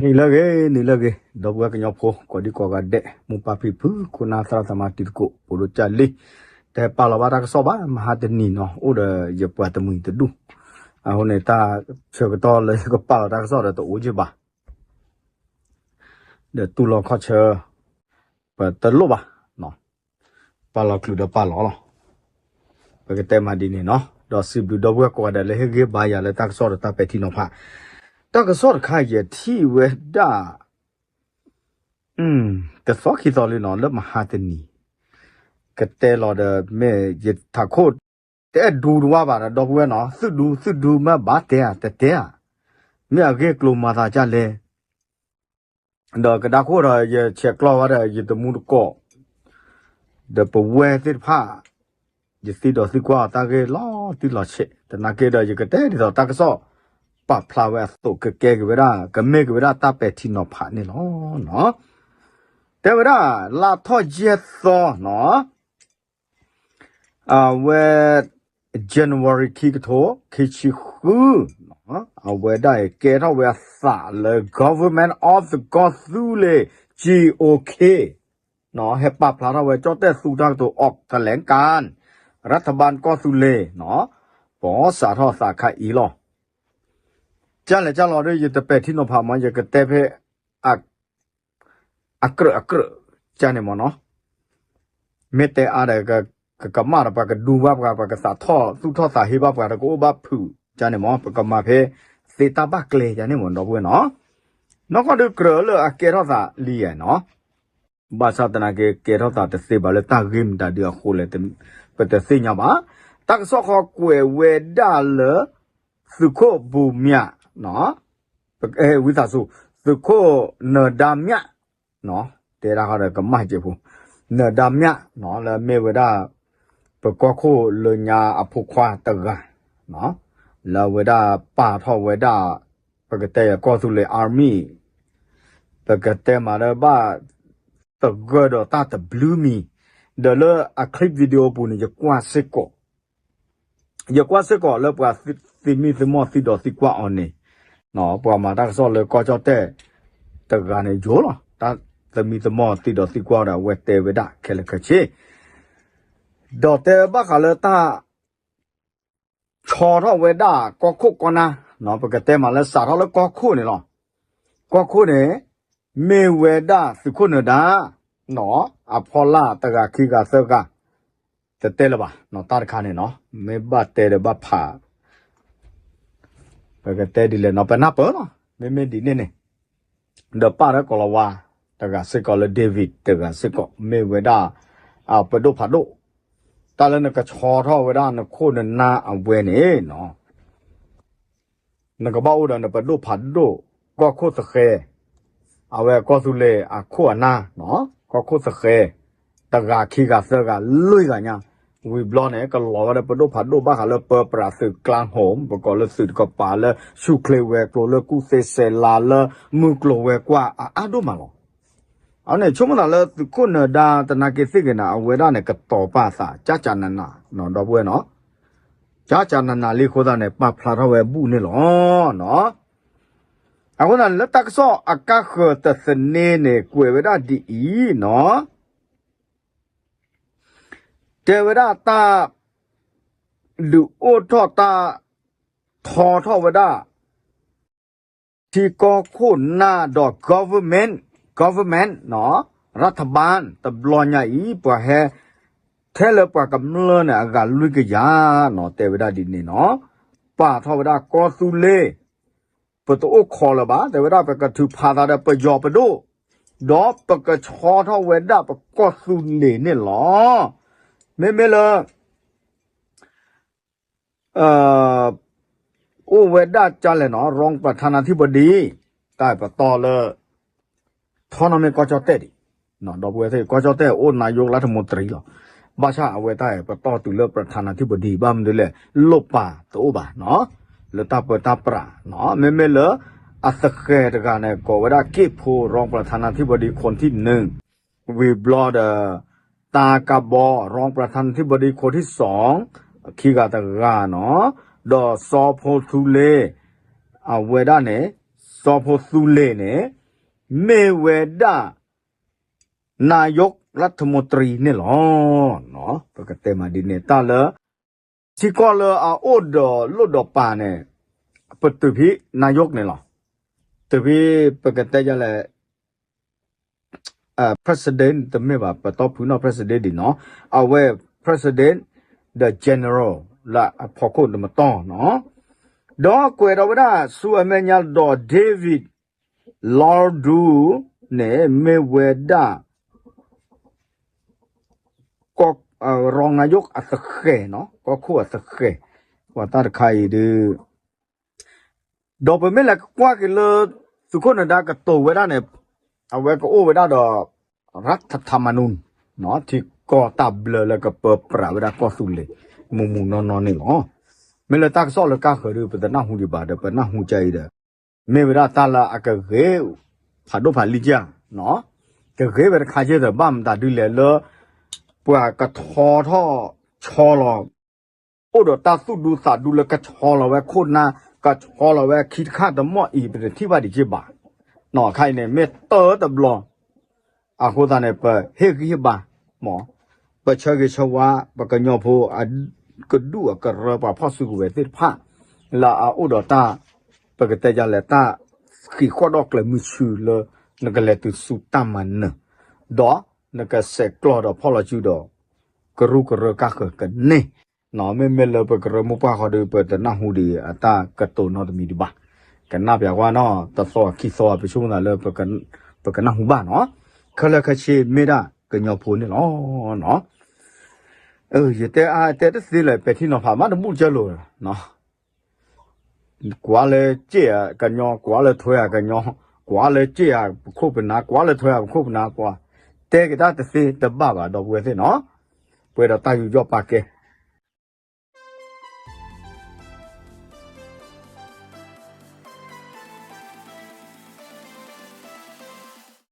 နံၤလၢအဂ့ၤ နံၤလၢအဂ့ၤ ဒီပုၢ်ဝဲၢ်ကညီဖိ ကိးဒံကိးဂၤဒဲး မိၢ်ပၢ်ဖံဖု ခိၣ်နၢ်သရၣ်သမါတံၤသကိး ဖိဒိၣ်ကၢ်လံ, တဟဲပာ်လီၤဘၣ်တၢ်ကစီၣ်ဘၣ် မဟါတနံၤနီၤ အိၣ်ဒီးယပှၤတမှံၤတဒူၣ်, အဃိန့ၣ် တၢ်ဆၢကတီၢ်လၢယကပာ်လီၤတၢ်ကစီၣ်ဒီးတအိၣ်ယဘၣ် ဒီးတူၢ်လိာ်ခီၣ်ဆၢ ပတလိၣ်ဘၣ်, ပာ်လီၤချုးဒီးပာ်လီၤလီၤ. ပကတဲမးဒ်န့ၣ်နီၤ, ဒီးစံးဘျုးဒီပုၢ်ဝဲၢ်ကိးဂၤဒဲးလၢဟ့ၣ်ဂံၢ်ဘါယၤလၢတၢ်ကစီၣ်ဒီးတၢ်ပဲာ်ထံနီၤဖး, တၢ်ကစီၣ်တခါယထံၣ်ဝဲဒၣ် တသီခံသီလံနီၤ လၢမဟါတနံၤ, ကတဲလီၤဒီးမ့ၢ်ယထးခိၣ် တအဲၣ်ဒူတဝါဘၣ်ဒီး ဒီပုၢ်ဝဲၢ်နီၤ သုဒူသုဒူမ့ၢ်ဘၣ်တဲဧါ တတဲဧါ, မ့ၢ်အဂ့ၢ်ကျိၤမၤသးဒ်လဲၣ် ဒီးကဒါခိၣ်ဒီး ယဆဲးကျိးဝဲဒီး ယတမူတကိး ဒီးပဝဲသ့ၣ်တဖၣ် ယသံဒီးသံကွၢ်အီၤတၢ်ဂ့ၢ်လီၤတံၢ်လီၤဆဲး သနာ်က့ဒီး ယကတဲဒ်သိးတၢ်ကစီၣ် ပာ်ဖျါဝဲအသိး ကကဲက့ၤဝဲဒၣ် ကမ့ၢ်က့ၤဝဲဒၣ်တၢ်ပဲာ်ထံနီၤဖးန့ၣ်လီၤ. တဲဝဲဒၣ် လါထီၣ်ယဲၢ်သီနီၤ အဝဲ January ခံကထိခံဆံဃု, အဝဲဒၣ်အံၤကဲထီၣ်ဝဲအသးလၢ Government of the ကီၢ်သူလ့ၤ ကၠံၣ်အိၣ်ခ့ ဟဲပာ်ဖျါထီၣ်ဝဲ ကၠီၣ်တဲၣ်သူတၢ်ကတိၤ ออกแถลงการณ์ รัฐบาล ကီၢ်သူလ့ၤ ပစးထီၣ်သးခါအံၤလီၤ. ကၢ်လဲၣ်ကၢ်လီၤဒီး ယတပဲာ်ထံနီၤဖးမး ယကတဲဖဲ အကြၢးအကြၢး ကန့ၣ်မ့ၢ်နီၤ, မ့ၢ်တဲအါဒီး ကကမၣ်ဒီး ပှၤကဒူဘၣ်ပှၤ ပှၤကသးထီၣ်သူၣ်ထီၣ်သးဟ့ဘၣ်ပှၤဒီး ကအိၣ်ဘၣ်ဖုး ကန့ၣ်မ့ၢ် ပကမၤဖဲသ့တၢ်ဘၣ်ကျဲ ကန့ၣ်မ့ၢ် ဒီပုၢ်ဝဲၢ်နီၤ, နီၢ်ကီၢ်ဒုးကြၢးလၢအကဲထီၣ်သးလံနီၤ, ဘၣ်ဆၣ်သနာ်က့ ကဲထီၣ်သးတသ့ဘၣ်လၢတၢ်ဂ့ၢ်မတၤဒုအဃိလဲၣ် ပတသ့ၣ်ညါဘၣ်, တၢ်ကစီၣ်ဃီကွဲးဝဲဒၣ်လၢ သုးခိၣ်ဘူမၠး ဝံသးစူၤ သုးခိၣ်နၢၤဒါမၠး တဲဒၣ်ဃီဒီးကမၣ်စဲးဖိ နၢၤဒါမၠး လၢမ့ၢ်ဝဲဒၣ် ပကီၢ်ခိၣ်လၢညါအဖိခွါတဂၤ လၢအဝဲဒၣ်ပာ်ထီၣ်ဝဲဒၣ် ပကတဲယကီၢ်သူလ့ၤ army ပကတဲမးလၢဘၣ်သဂၢၢ်ဒီးတၢ်တဘျုးမံၤ, ဒီးလၢအ clip video အပူၤန့ၣ် ယကွၢ်စ့ၢ်ကီး ယကွၢ်စ့ၢ်ကီးလၢပှၤသမံသမိးသံဒီးသံကွၢ်အီၤန့ၣ်, ပှၤမၤတၢ်ကစီၣ်လၢကီၢ်ကၠီၣ်တဲၣ်တဂၤန့ၣ်ယိာ်လီၤ, တၢ်သမံသမိးသံဒီးသံကွၢ်ဒီး အဝဲတဲဝဲဒၣ်ခဲလၢာ်ခဲဆ့, ဒီးတဲဘၣ်ဃးလၢတၢ် ဆီထီၣ်ဝဲဒၣ်ကီၢ်ခိၣ်ကီၢ်နၢ်, ပကတဲမးလၢစးထီၣ်လၢကီၢ်ခိၣ်န့ၣ်လီၤ, ကီၢ်ခိၣ်န့ၣ် မ့ၢ်ဝဲဒၣ်သုးခိၣ်နၢၤဒါ အဖီလာ်တဂၤခံဂၤသၢဂၤ တတဲလၢၤဘၣ်, တၢ်တခါန့ၣ်နီၤ မ့ၢ်ဘၣ်တဲဒီးဘၣ်ဖး ပကတဲဒ်လဲၣ်နီၤ ပနၢ်ပၢၢ်လီၤ, မ့မ့ၢ်ဒ်န့ၣ်န့ၣ် ဒီးပၣ်ဒီးကိၤလၤဝါတဂၤစ့ၢ်ကီးလၢ David တဂၤစ့ၢ်ကီး မ့ၢ်ဝဲဒၣ် ပဒိၣ်ဖးဒိၣ်, တၢ်လၢနကဆီထီၣ်ဝဲဒၣ်နခိၣ်နနၢ်အဝဲန့ၣ်နီၤ နကဘၣ်အိၣ်ဒီးနပဒိၣ်ဖးဒိၣ် ကီၢ်ခိၣ်သဃဲၤ, အဝဲကီၢ်သူလ့ၤအခိၣ်အနၢ်, ကီၢ်ခိၣ်သဃဲၤ, တဂၤခံဂၤသၢဂၤလွံၢ်ဂၤညါ, ဝံၤဘျီန့ၣ် ကလီၤဝဲလၢပဒိၣ်ဖးဒိၣ်ဘၣ်ဃးလၢပၢပြးသုးကျါဟိး ပကိးလၢသုးတကပၤလၢ ဆူၣ်ချ့ဝဲၤကျိၤလၢကူၣ်သ့စဲးလၤလၢ မုၢ်ကျိၤဝဲၤကွာ်အအါဒိၣ်မးလီၤ. အန့ၣ်ဆိကမိၣ်သးလၢသုးခိၣ်နၢၤဒါသနာ်က့သ့ၣ်ဂ့ၤန့ၣ် အဝဲဒၣ်န့ၣ် ကတီၤပာ်သး ကၠၢ်ကၠၢ်နးနး ဒီပုၢ်ဝဲၢ်နီၤ, ကၠၢ်ကၠၢ်နးနးလံအဃိသတးန့ၣ် ပာ်ဖျါထီၣ်ဝဲဘူၣ်န့ၣ်လီၤ. အဃိသတးန့ၣ် လၢတၢ်ကစီၣ်အကါဃၢၤတသန့န့ၣ် ကွဲးဝဲဒၣ်ဒ်အံၤနီၤ တဲဝဲဒၣ်တၢ် ဒုးအိၣ်ထီၣ်တၢ်ထီထီၣ်ဝဲဒၣ် ထံကီၢ်ခိၣ်နၢ်ဒီး government, government နီၤ, ရၢၣ်ထဘၢၣ် တဘျီညါအံၤ ပှၤဟဲ ထဲလၢပှၤကမျၢၢ်န့ၣ် အဂၤလွံၢ်ကယၤနီၤ တဲဝဲဒၣ်ဒ်န့ၣ်နီၤ, ပာ်ထီၣ်ဝဲဒၣ်ကီၢ်သူလ့ၤ ပတအိၣ်ခိးလၢၤဘၣ် တဲဝဲဒၣ် ပကထုးဖးသးဒီးပယီၤပဒိၣ် ဒီးပကဆီထီၣ်ဝဲဒၣ်ပကီၢ်သူလ့ၤန့ၣ်လီၤ. မ့မ့ၢ်လၢ အိၣ်ဝဲဒၣ်ကၢ်လဲၣ်နီၤ ရူင်းပထါနါထံၣ်ဘိဒံ တၢ်ပတီၢ်လၢ ထီနီၣ်မ့ၢ်ကီၢ်ကၠီၣ်တဲၣ်ဒံး, ဒီပုၢ်ဝဲၢ်သ့ၣ် ကီၢ်ကၠီၣ်တဲၣ်အိၣ် နာယိလၢထမူတရံးလီၤ. ဘၣ်ဆၣ်အဝဲတၢ်ပတီၢ်တုၤလၢ ပထါနါထံၣ်ဘိဒံ ဘၣ်မနုၤလဲၣ် လိၣ်ပာ်တအိၣ်ဘၣ်နီၤ, လၢတၢ်ပၢတၢ်ပြးနီၤ, မ့မ့ၢ်လၢ အသဃဲၤတဂၤန့ၣ် ကိးဝဲဒၣ် က့ၣ်ဖိ ရူင်းပထါနါထံၣ်ဘိဒံ ခိၣ်ထံၣ်နုၤ ဝံၤဘျီဒီး တၢ်ကဘီ ရူင်းပထါနါထံၣ်ဘိဒံ ခိၣ်ထံၣ်စီၤ ခံဂၤတဂၤနီၤ, ဒီးစီၤဖိထူလ့ အဝဲဒၣ်န့ၣ် စီၤဖိသူလ့ၤန့ၣ် မ့ၢ်ဝဲဒၣ် နာယိးလၢထမူတရံန့ၣ်လီၤ. ပကတဲမးဒ်န့ၣ် တၢ်လၢ ထံကီၢ်လၢအအိၣ်ဒီးလိၣ်ဒီးပၤန့ၣ် ပတုၤဖဲ နာယိးန့ၣ်လီၤ. တုၤဖဲ ပကတဲယလဲၣ် president တမ့ၢ်ဘၣ် ပတီၢ်ဖုနီၢ် president ဒံးနီၤ အဝဲ president ဒီး general လၢအဖီခိၣ်တမတီၢ်နီၤ ဒီးကွဲးဒီးဝဲဒၣ် ဆူအမဲာ်ညါဒီး David Lawrence န့ၣ် မ့ၢ်ဝဲဒၣ် ကီၢ် ရၤနၤယိးအသဃဲၤနီၤ ကီၢ်ခိၣ်အသဃဲၤ ပှၤတၢ်တခါအံၤဒုး ဒီးပမ့ၢ်လဲၤကွၢ်က့ၤလၢ သုးခိၣ်နဒါကတိၤဝဲဒၣ်န့ၣ် အဝဲကအိၣ်ဝဲဒၣ်ဒီး ရၤထထမနူ ထံကီၢ်တၢ်ဘျၢလၢကပၢပြးဝဲဒၣ်ကီၢ်သူလ့ၤ မူမူနီၢ်နီၢ်န့ၣ်လီၤ. မ့ၢ်လၢတၢ်ကစီၣ်လၢကါဃၢၤဒုး ပတနၢ်ဟူဒံးဘၣ်ဒီး ပနၢ်ဟူကအံၤဒီး မ့ၢ်ဝဲဒၣ်တၢ်လၢအကဂ့ၤ ဖးဒိၣ်ဖးလံကၢ် ကဂ့ၤဝဲတခါက့ဒီး ဘၣ်မတၤဒုးလဲၣ်လၢ ပှၤကထီထီၣ်ဆီလီၤ အိၣ်ဒီးတၢ်သူၣ်ဒူသးဒူလၢကဆီလီၤဝဲခိၣ်နၢ် ကဆီလီၤဝဲခံတခါတမီၢ်အံၤ ပတထံၣ်ဘၣ်ဒံးက့ဘၣ်. ခါအံၤန့ၣ် မ့ၢ်တၢ်တဘျီ အဃိသတးန့ၣ် ပဟ့ၣ်ဂံၢ်ဟ့ၣ်ဘါ မ် ပဆၢဂ့ၤဆၢဝါ ပကညီဖိ အကဒူၣ်အကရၢ ပှၤဖီၣ်စုကဝဲၤသ့ၣ်တဖၣ် လၢအအိၣ်ဒီးတၢ် ပကတဲယလဲၣ် တၢ်ဃ့ၢ်ဃီၣ်ဒီးကျဲၤမုဆူလၢ နကလဲၤတုၤဆူတၢ်မၤနၢၤ ဒီးနကဆဲးကျိးဒီးဖီၣ်လီၤစုဒီး ကရူၢ်ကရၢကါဃၢၤကန့ၢ် မ့မ့ၢ်လၢပကရၢမိၢ်ပှၢ်ဃီဒီး ပတနၢ်ဟူဒံးအတၢ်ကတိၤနီတမံၤဒံးဘၣ်. ကနၣ်ပျးကွၢ်နီၤ တသီခံသီ ပဆိကမိၣ်သးလၢ ပကနၢ်ဟူဘၣ်နီၤ ခဲလၢာ်ခဲဆ့မ့ၢ်ဒၣ်ကညီဖိန့ၣ်လီၤ. ယတဲအါတဲတသ့လၢ ပဲာ်ထံနီၤဖးမးတဘူၣ်ကၢလိာ် ကွၢ်လၢက့ၣ်ဧါကညီ ကွၢ်လၢထွဲဧါကညီ ကွၢ်လၢက့ၣ်ဧါပခိၣ်ပနၢ် ကွၢ်လၢထွဲဧါပခိၣ်ပနၢ် ကွၢ် တဲက့ၤတၢ်တသ့တဘၣ်ဘၣ် ဒီပုၢ်ဝဲၢ်သ့ၣ်နီၤ ပှဲၤဒီးတၢ်ယူးယီၣ်ပာ်ကဲ